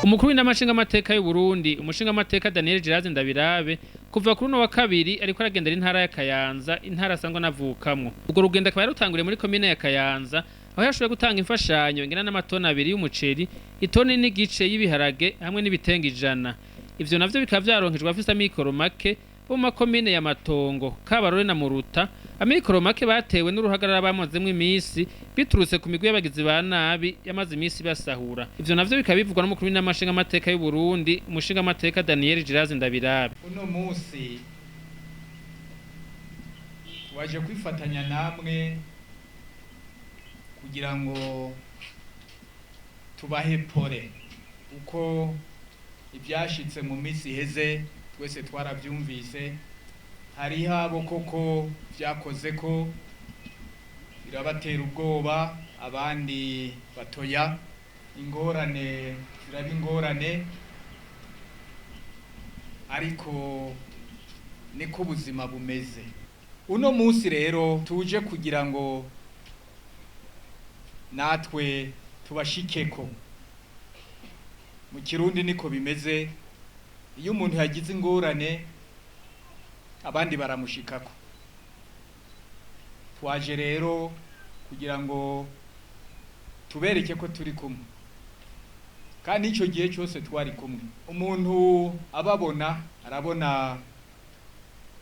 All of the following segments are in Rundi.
Ku mukuru w'inama nshingamateka y'u Burundi, umushingamateka Daniel Gerard Ndabirabe, kuva kuri uno wa kabiri ariko aragendera intara ya Kayanza, intara asanzwe anavukamwo. Urwo rugendo akaba yarutanguriye muri komine ya Kayanza, aho yashoboye gutanga imfashanyo ingana n'amatoni 2 y'umuceri, itoni n'igice y'ibiharage hamwe n'ibitenge 100. Ivyo navyo bikaba vyaronkejwe abafise amikoro make bo mu makomine ya Matongo, Kabarore na Muruta. Amikoro make batewe n'uruhagarara bamazemwo imisi biturutse ku migwi y'abagizi ba nabi yamaze imisi basahura. Ivyo navyo bikaba bivugwa n'umukuru w'inama nshingamateka y'u Burundi, umushingamateka Daniel Gerard Ndabirabe. Uno munsi waje kwifatanya namwe kugira ngo tubahe pole, uko ibyashitse mu minsi iheze twese twarabyumvise. Hariho abo koko byakoze ko birabatera ubwoba, abandi batoya ingorane ziraba ingorane, ariko niko ubuzima bumeze. Uno munsi rero tuje kugira ngo natwe tubashikeko. Mu Kirundi niko bimeze, iyo umuntu yagize ingorane abandi baramushikako. Twaje rero kugira ngo tubereke ko turi kumwe, kandi icyo gihe cyose twari kumwe. Umuntu ababona arabona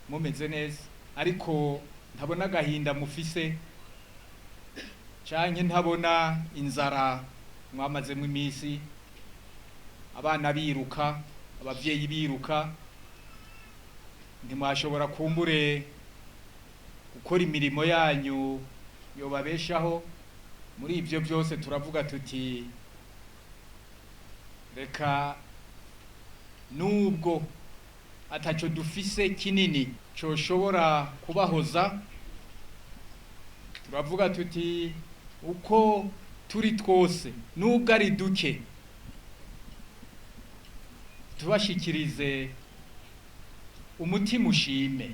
mumeze neza, ariko ntabona agahinda mufise, canke ntabona inzara mwamazemo iminsi, abana biruka, abavyeyi biruka, ntimwashobora kumbure gukora imirimo yanyu yobabeshaho. Muri ibyo byose turavuga tuti reka, nubwo ataco dufise kinini coshobora kubahoza, turavuga tuti uko turi twose, nubwo ari duke, tubashikirize umutima ushime.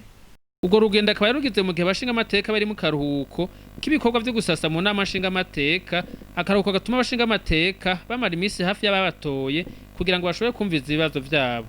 Urwo rugendo akaba yarugize mu gihe abashingamateka bari mu karuhuko k'ibikorwa vyo gusasa mu nama nshingamateka, akaruhuko gatuma abashingamateka bamara imisi hafi y'ababatoye kugira ngo bashobore kumviza ibibazo vyabo.